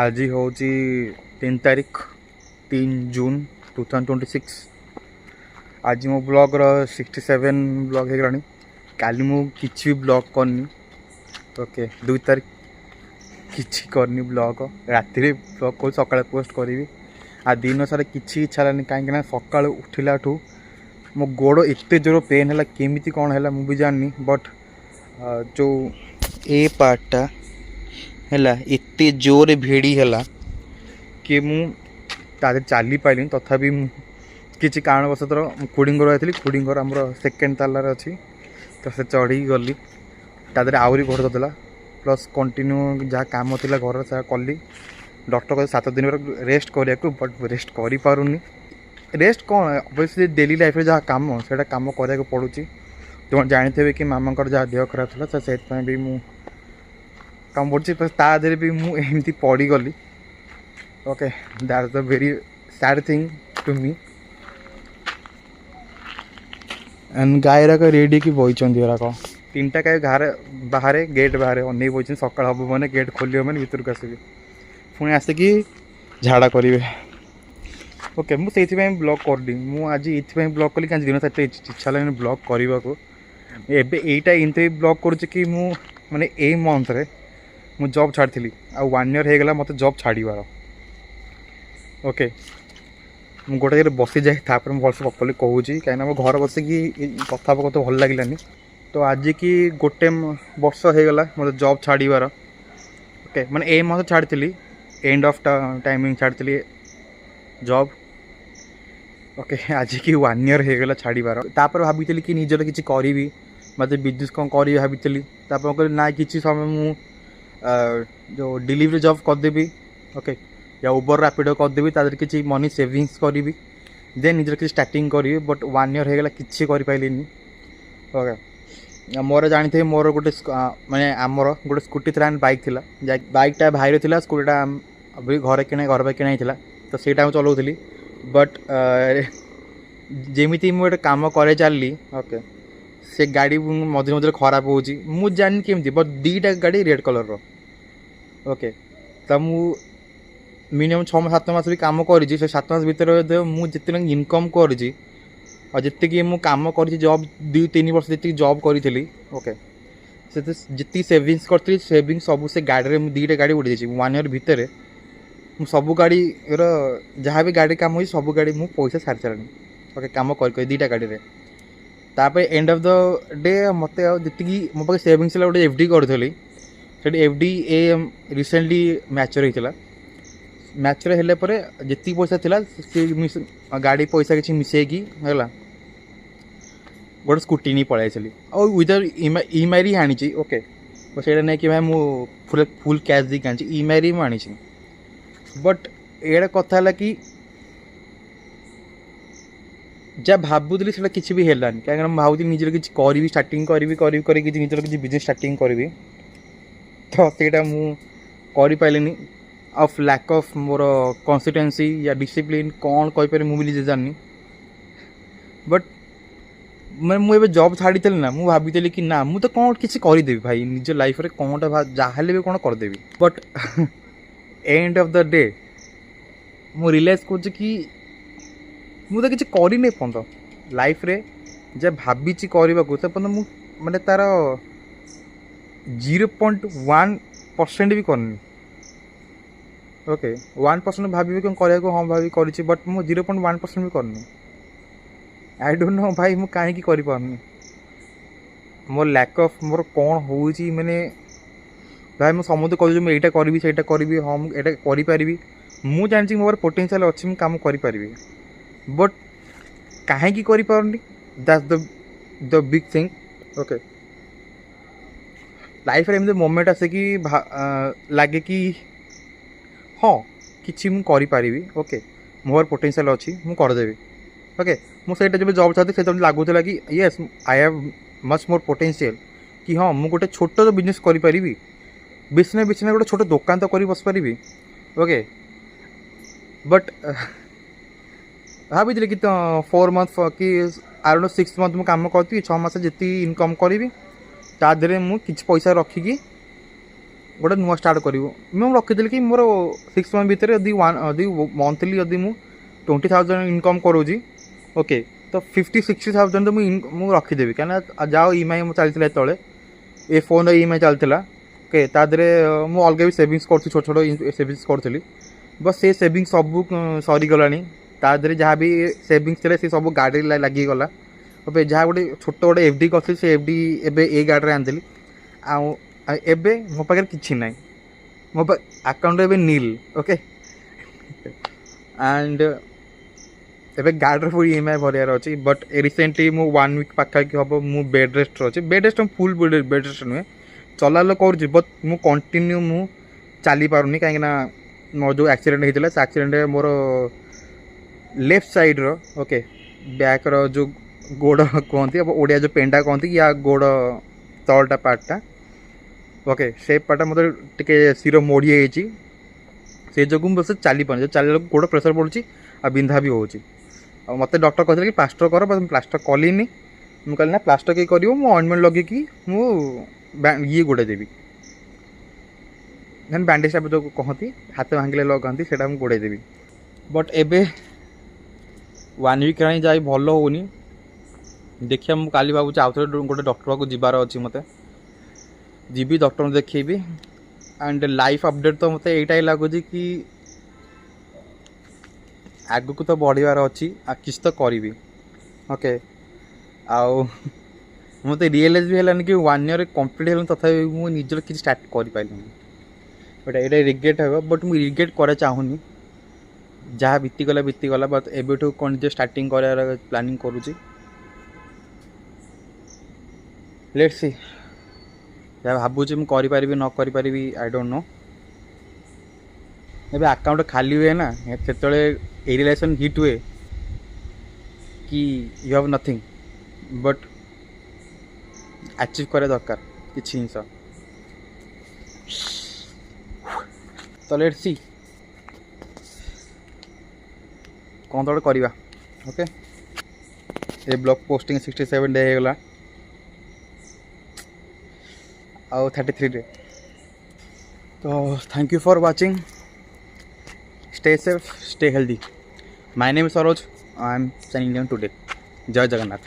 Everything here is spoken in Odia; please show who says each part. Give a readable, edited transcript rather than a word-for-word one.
Speaker 1: ଆଜି ହେଉଛି 3 ତାରିଖ, 3 ଜୁନ୍ 2026। ଆଜି ମୋ ବ୍ଲଗ୍ର 67 ବ୍ଲଗ୍ ହେଇଗଲାଣି। କାଲି ମୁଁ କିଛି ବି ବ୍ଲଗ୍ କରିନି। ଓକେ, 2 ତାରିଖ କିଛି କରିନି ବ୍ଲଗ୍। ରାତିରେ ବ୍ଲଗ୍ କରୁଛି, ସକାଳେ ପୋଷ୍ଟ କରିବି। ଆଉ ଦିନ ସାରା କିଛି ଇଚ୍ଛା ହେଲାନି, କାହିଁକିନା ସକାଳୁ ଉଠିଲାଠୁ ମୋ ଗୋଡ଼ ଏତେ ଜୋର ପେନ୍ ହେଲା। କେମିତି କ'ଣ ହେଲା ମୁଁ ବି ଜାଣିନି, ବଟ୍ ଯେଉଁ ଏ ପାର୍ଟଟା ହେଲା, ଏତେ ଜୋରରେ ଭିଡ଼ି ହେଲା କି ମୁଁ ତା ଦେହରେ ଚାଲି ପାରିଲିନି। ତଥାପି ମୁଁ କିଛି କାରଣବଶତଃ ମୁଁ ଖୁଡ଼ିଙ୍କ ଘର ଯାଇଥିଲି। ଖୁଡ଼ିଙ୍କ ଘର ଆମର ସେକେଣ୍ଡ ତାଲାରେ ଅଛି, ତ ସେ ଚଢ଼ିକି ଗଲି, ତା ଦେହରେ ଆହୁରି ଗୋଡ଼ ଦରଜ। ପ୍ଲସ୍ କଣ୍ଟିନ୍ୟୁ ଯାହା କାମ ଥିଲା ଘରର ସେୟା କଲି। ଡକ୍ଟର କହିଲେ 7 ଦିନ ରେଷ୍ଟ କରିବାକୁ, ବଟ୍ ରେଷ୍ଟ କରିପାରୁନି। ରେଷ୍ଟ କ'ଣ, ଅବଶ୍ୟ ଡେଲି ଲାଇଫ୍ରେ ଯାହା କାମ, ସେଇଟା କାମ କରିବାକୁ ପଡ଼ୁଛି। ତୁମେ ଜାଣିଥିବେ କି ମାମାଙ୍କର ଯାହା ଦେହ ଖରାପ ଥିଲା, ତ ସେଥିପାଇଁ ବି ମୁଁ କାମ ପଡ଼ୁଛି। ତା ଦେହରେ ବି ମୁଁ ଏମିତି ପଡ଼ିଗଲି। Okay, that is the very sad thing to me. And ଗାଈରାକ ready ହେଇକି ବଇଛନ୍ତି। ଏରାକ ତିନିଟା ଗାଈ ଘରେ ବାହାରେ, ଗେଟ୍ ବାହାରେ ଅନେଇ ବଇଛନ୍ତି। ସକାଳ ହେବ ମାନେ, ଗେଟ୍ ଖୋଲିବ ମାନେ ଭିତରକୁ ଆସିବେ, ପୁଣି ଆସିକି ଝାଡ଼ା କରିବେ। ଓକେ, ମୁଁ ସେଇଥିପାଇଁ ବ୍ଲଗ୍ କରିନି। ମୁଁ ଆଜି ଏଇଥିପାଇଁ ବ୍ଲଗ୍ କଲି କାହିଁକି ଦିନ ସାରା ଏତେ ଇଚ୍ଛା ହେଲାନି ବ୍ଲଗ୍ କରିବାକୁ। ଏବେ ଏଇଟା ଏମିତି ବ୍ଲଗ୍ କରୁଛି କି ମୁଁ ମାନେ ଏଇ ମନ୍ଥରେ ମୁଁ ଜବ୍ ଛାଡ଼ିଥିଲି ଆଉ ୱାନ୍ ଇୟର୍ ହେଇଗଲା ମୋତେ ଜବ୍ ଛାଡ଼ିବାର। ଓକେ, ମୁଁ ଗୋଟେ ଜାଗାରେ ବସିଯାଏ, ତାପରେ ମୁଁ ଭଲସେ ପ୍ରପର୍ଲି କହୁଛି, କାହିଁକିନା ମୋ ଘରେ ବସିକି କଥା ହେବାକୁ ମୋତେ ଭଲ ଲାଗିଲାନି। ତ ଆଜିକି ଗୋଟେ ବର୍ଷ ହେଇଗଲା ମୋତେ ଜବ୍ ଛାଡ଼ିବାର। ଓକେ, ମାନେ ଏଇ ମାସ ଛାଡ଼ିଥିଲି, ଏଣ୍ଡ ଅଫ୍ ଟାଇମିଂ ଛାଡ଼ିଥିଲି ଜବ୍। ଓକେ, ଆଜିକି ୱାନ୍ ଇୟର୍ ହେଇଗଲା ଛାଡ଼ିବାର। ତାପରେ ଭାବିଥିଲି କି ନିଜର କିଛି କରିବି, ମୋତେ ବିଜନେସ୍ କ'ଣ କରିବି ଭାବିଥିଲି। ତାପରେ ମୁଁ କହିଲି ନା, କିଛି ସମୟ ମୁଁ ଯେଉଁ ଡେଲିଭରି ଜବ୍ କରିଦେବି, ଓକେ, ୟା ଉବର, ରାପିଡ଼ୋ କରିଦେବି, ତା ଦେହରେ କିଛି ମନି ସେଭିଙ୍ଗସ୍ କରିବି, ଦେନ୍ ନିଜର କିଛି ଷ୍ଟାର୍ଟିଂ କରିବି। ବଟ୍ ୱାନ୍ ଇୟର୍ ହେଇଗଲା, କିଛି କରିପାରିଲିନି। ଓକେ, ମୋର ଜାଣିଥିବେ, ମୋର ଗୋଟେ ମାନେ ଆମର ଗୋଟେ ସ୍କୁଟି ଥିଲା ଆଣ୍ଡ ବାଇକ୍ ଥିଲା। ବାଇକ୍ଟା ଭାଇର ଥିଲା, ସ୍କୁଟିଟା ବି ଘରେ କିଣା, ଘର ପାଇଁ କିଣା ହେଇଥିଲା, ତ ସେଇଟା ମୁଁ ଚଲାଉଥିଲି। ବଟ୍ ଯେମିତି ମୁଁ ଗୋଟେ କାମ କରେ ଚାଲିଲି, ଓକେ, ସେ ଗାଡ଼ି ମଝିରେ ମଝିରେ ଖରାପ ହେଉଛି। ମୁଁ ଜାଣିନି କେମିତି, ବଟ୍ ଦୁଇଟା ଗାଡ଼ି ରେଡ଼୍ କଲର୍ର। ଓକେ, ତ ମୁଁ ମିନିମମ୍ 6 ମାସ, 7 ମାସ ବି କାମ କରିଛି। ସେ 7 ମାସ ଭିତରେ ମଧ୍ୟ ମୁଁ ଯେତିକି ଇନକମ୍ କରିଛି ଆଉ ଯେତିକି ମୁଁ କାମ କରିଛି ଜବ୍, 2-3 ବର୍ଷ ଯେତିକି ଜବ୍ କରିଥିଲି, ଓକେ, ସେତେ ଯେତିକି ସେଭିଙ୍ଗସ୍ କରିଥିଲି, ସେଭିଙ୍ଗ୍ ସବୁ ସେ ଗାଡ଼ିରେ ମୁଁ ଦୁଇଟା ଗାଡ଼ି ଉଡ଼ି ଯାଇଛି। ୱାନ୍ ଇୟର୍ ଭିତରେ ମୁଁ ସବୁ ଗାଡ଼ିର, ଯାହା ବି ଗାଡ଼ି କାମ ହେଇଛି, ସବୁ ଗାଡ଼ି ମୁଁ ପଇସା ସାରି ସାରିଲିଣି। ଓକେ, କାମ କରି କରି ଦୁଇଟା ଗାଡ଼ିରେ। ତାପରେ ଏଣ୍ଡ ଅଫ୍ the day ମୋତେ ଆଉ ଯେତିକି ମୋ ପାଖେ ସେଭିଙ୍ଗସ୍ ଥିଲା, ଗୋଟେ ଏଫ୍ ଡି କରିଥିଲି। ସେଠି F D A recently mature ହେଇଥିଲା। ମ୍ୟାଚୁର୍ ହେଲା ପରେ ଯେତିକି ପଇସା ଥିଲା, ସେ ଗାଡ଼ି ପଇସା କିଛି ମିଶେଇକି ହେଲା ଗୋଟେ ସ୍କୁଟି ନେଇ ପଳେଇ ଆସିଲି ଆଉ ୱିଦାଉଟ୍ ଇଏମ୍ଆଇରେ ହିଁ ଆଣିଛି। ଓକେ, ସେଇଟା ନେଇକି ଭାଇ ମୁଁ ଫୁଲ୍ ଫୁଲ୍ କ୍ୟାସ୍ ଦେଇକି ଆଣିଛି, ଇଏମ୍ଆଇରେ ମୁଁ ଆଣିଛି। ବଟ୍ ଏଇଟା କଥା ହେଲା କି ଯାହା ଭାବୁଥିଲି ସେଇଟା କିଛି ବି ହେଲାନି, କାହିଁକିନା ମୁଁ ଭାବୁଥିଲି ନିଜର କିଛି କରିବି, ଷ୍ଟାର୍ଟିଂ କରିବି, କରିବି କରି କିଛି ନିଜର କିଛି ବିଜନେସ୍ ଷ୍ଟାର୍ଟିଂ କରିବି, ତ ସେଇଟା ମୁଁ କରିପାରିଲିନି ଅଫ୍ ଲ୍ୟାକ୍ ଅଫ୍ ମୋର କନସିଷ୍ଟେନ୍ସି ୟା ଡିସିପ୍ଲିନ୍, କ'ଣ କହିପାରିବି ମୁଁ ବି ନିଜେ ଜାଣିନି। ବଟ୍ ମାନେ ମୁଁ ଏବେ ଜବ୍ ଛାଡ଼ିଥିଲି ନା, ମୁଁ ଭାବିଥିଲି କି ନା, ମୁଁ ତ କ'ଣ କିଛି କରିଦେବି ଭାଇ, ନିଜ ଲାଇଫ୍ରେ କ'ଣଟା ଯାହାହେଲେ ବି କ'ଣ କରିଦେବି। But end of the day ମୁଁ ରିୟଲାଇଜ୍ କରୁଛି କି ମୁଁ ତ କିଛି କରିନି ଏପର୍ଯ୍ୟନ୍ତ। ଲାଇଫ୍ରେ ଯାହା ଭାବିଛି କରିବାକୁ, ସେ ପର୍ଯ୍ୟନ୍ତ ମୁଁ ମାନେ ତା'ର 0.1% ବି କରିନି। ଓକେ, 1% ଭାବିବି କ'ଣ କରିବାକୁ, ହଁ ଭାବି କରିଛି, ବଟ୍ ମୁଁ 0.1% ବି କରିନି। I don't know ଭାଇ, ମୁଁ କାହିଁକି କରିପାରୁନି। ମୋର ଲ୍ୟାକ୍ ଅଫ୍ ମୋର କ'ଣ ହେଉଛି? ମାନେ ଭାଇ, ମୁଁ ସମସ୍ତେ କହୁଛି ମୁଁ ଏଇଟା କରିବି, ସେଇଟା କରିବି, ହଁ ମୁଁ ଏଇଟା କରିପାରିବି। ମୁଁ ଜାଣିଛି ମୋ ପାଖରେ ପୋଟେନ୍ସିଆଲ୍ ଅଛି, ମୁଁ କାମ କରିପାରିବି, ବଟ୍ କାହିଁକି କରିପାରୁନି, that's the big thing. Okay, ଲାଇଫ୍ରେ ଏମିତି ମୋମେଣ୍ଟ ଆସେ କି ଲାଗେ କି ହଁ, କିଛି ମୁଁ କରିପାରିବି। ଓକେ, ମୋର ପୋଟେନ୍ସିଆଲ୍ ଅଛି, ମୁଁ କରିଦେବି। ଓକେ, ମୁଁ ସେଇଟା ଯେବେ ଜବ୍ ଛାଡ଼ିଥିଲି, ସେତେବେଳେ ଲାଗୁଥିଲା କି yes, I have much more potential, କି ହଁ, ମୁଁ ଗୋଟେ ଛୋଟ ବିଜନେସ୍ କରିପାରିବି, ବେଶୀ ନା ବେଶୀ ନା ଗୋଟେ ଛୋଟ ଦୋକାନ ତ କରି ବସିପାରିବି। ଓକେ, ବଟ୍ ଭାବିଥିଲି କି ତ 4 ମନ୍ଥ କି ଆରାଉଣ୍ଡ 6 ମନ୍ଥ ମୁଁ କାମ କରୁଥିବି, 6 ମାସ ଯେତିକି ଇନକମ୍ କରିବି, ତା ଦେହରେ ମୁଁ କିଛି ପଇସା ରଖିକି ଗୋଟେ ନୂଆ ଷ୍ଟାର୍ଟ କରିବୁ। ମୁଁ ରଖିଥିଲି କି ମୋର 6 ମନ୍ଥ ଭିତରେ ଯଦି ୱାନ୍ ଯଦି ମନ୍ଥଲି ଯଦି ମୁଁ 20,000 ଇନକମ୍ କରୁଛି, ଓକେ, ତ 50-60 ଥାଉଜେଣ୍ଡ ମୁଁ ରଖିଦେବି। କାହିଁକିନା ଯାହା ଇଏମ୍ଆଇ ମୁଁ ଚାଲିଥିଲା ଯେତେବେଳେ, ଏ ଫୋନ୍ର ଇଏମ୍ଆଇ ଚାଲିଥିଲା, ଓକେ, ତା ଦେହରେ ମୁଁ ଅଲଗା ବି ସେଭିଙ୍ଗସ୍ କରୁଥିଲି, ଛୋଟ ଛୋଟ ସେଭିଙ୍ଗସ୍ କରୁଥିଲି। ବସ୍, ସେ ସେଭିଙ୍ଗସ୍ ସବୁ ସରିଗଲାଣି। ତା ଦେହରେ ଯାହା ବି ସେଭିଙ୍ଗସ୍ ଥିଲା, ସେ ସବୁ ଗାଡ଼ିରେ ଲାଗିଗଲା। ଏବେ ଯାହା ଗୋଟେ ଛୋଟ ଗୋଟେ ଏଫ୍ ଡି କରିଥିଲି, ସେ ଏଫ୍ ଡି ଏବେ ଏଇ ଗାଡ଼ିରେ ଆଣିଦେଲି। ଆଉ ଏବେ ମୋ ପାଖରେ କିଛି ନାହିଁ। ମୋ ଆକାଉଣ୍ଟରେ ଏବେ ନିଲ୍। ଓକେ, ଆଣ୍ଡ ଏବେ ଗାଡ଼ିର ପୁଣି ଇଏମ୍ଆଇ ଭରିବାର ଅଛି। ବଟ୍ ରିସେଣ୍ଟଲି ମୁଁ ୱାନ୍ ୱିକ୍ ପାଖାପାଖି ହେବ ମୁଁ ବେଡ଼୍ ରେଷ୍ଟରେ ଅଛି। ବେଡ଼୍ ରେଷ୍ଟ, ଫୁଲ୍ ବେଡ଼୍ ରେଷ୍ଟ ନୁହେଁ, ଚଲାବୁଲା କରୁଛି, ବଟ୍ ମୁଁ କଣ୍ଟିନ୍ୟୁ ମୁଁ ଚାଲିପାରୁନି। କାହିଁକିନା ମୋର ଯେଉଁ ଆକ୍ସିଡେଣ୍ଟ ହେଇଥିଲା, ସେ ଆକ୍ସିଡେଣ୍ଟରେ ମୋର ଲେଫ୍ଟ ସାଇଡ଼୍ର, ଓକେ, ବ୍ୟାକ୍ର ଯେଉଁ ଗୋଡ଼ କୁହନ୍ତି, ଓଡ଼ିଆ ଯେଉଁ ପେଣ୍ଡା କୁହନ୍ତି ୟା ଗୋଡ଼ ତଳଟା ପାର୍ଟଟା, ଓକେ, ସେ ପାର୍ଟଟା ମୋତେ ଟିକେ ଶିର ମୋଡ଼ି ହେଇଯାଇଛି। ସେ ଯୋଗୁଁ ମୁଁ ବସ ଚାଲିପାରୁନି। ଚାଲିଲା ବେଳକୁ ଗୋଡ଼ ପ୍ରେସର୍ ପଡ଼ୁଛି ଆଉ ବିନ୍ଧା ବି ହେଉଛି। ଆଉ ମୋତେ ଡକ୍ଟର କହିଥିଲେ କି ପ୍ଲାଷ୍ଟର କର, ବଟ୍ ମୁଁ ପ୍ଲାଷ୍ଟର କଲିନି। ମୁଁ କହିଲି, ନା, ପ୍ଲାଷ୍ଟର କିଏ କରିବ? ମୁଁ ଅଏଣ୍ଟମେଣ୍ଟ ଲଗେଇକି ମୁଁ ଇଏ ଗୋଡ଼େଇ ଦେବି, ଦେନ୍ ବ୍ୟାଣ୍ଡେଜ୍ ଟାଇପ୍ ଯେଉଁ କହନ୍ତି, ହାତ ଭାଙ୍ଗିଲେ ଲଗାନ୍ତି, ସେଇଟା ମୁଁ ଗୋଡ଼େଇ ଦେବି। ବଟ୍ ଏବେ ୱାନ୍ ୱିକ୍ ହେଲାଣି ଯାଇ ଭଲ ହେଉନି। ଦେଖିବା, ମୁଁ କାଲି ଭାବୁଛି ଆଉ ଥରେ ଗୋଟେ ଡକ୍ଟର ପାଖକୁ ଯିବାର ଅଛି ମୋତେ। ଯିବି, ଡକ୍ଟରଙ୍କୁ ଦେଖେଇବି। ଆଣ୍ଡ ଲାଇଫ୍ ଅପଡ଼େଟ୍ ତ ମୋତେ ଏଇଟା ହିଁ ଲାଗୁଛି କି ଆଗକୁ ତ ବଢ଼ିବାର ଅଛି ଆଉ କିଛି ତ କରିବି। ଓକେ, ଆଉ ମୋତେ ରିଏଲାଇଜ୍ ବି ହେଲାନି କି ୱାନ୍ ଇୟର୍ କମ୍ପ୍ଲିଟ୍ ହେଲାନି, ତଥାପି ମୁଁ ନିଜର କିଛି ଷ୍ଟାର୍ଟ କରିପାରିଲିନି। ଏଇଟା ରିଗ୍ରେଟ୍ ହେବ, ବଟ୍ ମୁଁ ରିଗ୍ରେଟ୍ କରିବା ଚାହୁଁନି। ଯାହା ବିତିଗଲା ବିତିଗଲା। ବଟ୍ ଏବେଠୁ କ'ଣ ନିଜେ ଷ୍ଟାର୍ଟିଂ କରିବାର ପ୍ଲାନିଂ କରୁଛି। Let's C, ଯାହା ଭାବୁଛି ମୁଁ କରିପାରିବି ନ କରିପାରିବି, I don't know. ଏବେ ଆକାଉଣ୍ଟ ଖାଲି ହୁଏ ନା, ସେତେବେଳେ ଏ ରିଏଲାଇଜେସନ୍ ହିଟ୍ ହୁଏ କି you have nothing, but achieve କରିବା ଦରକାର କିଛି ଜିନିଷ। ତ let's C, କ'ଣ ତ ଗୋଟେ କରିବା। ଓକେ, ଏ ବ୍ଲଗ୍ ପୋଷ୍ଟିଂ 67 ଡେ ହେଇଗଲା ଆଉ 33 ଡେ। ତ thank you for watching. Stay safe, stay healthy. My name is Saroj. I am signing down today. Jay Jagannath.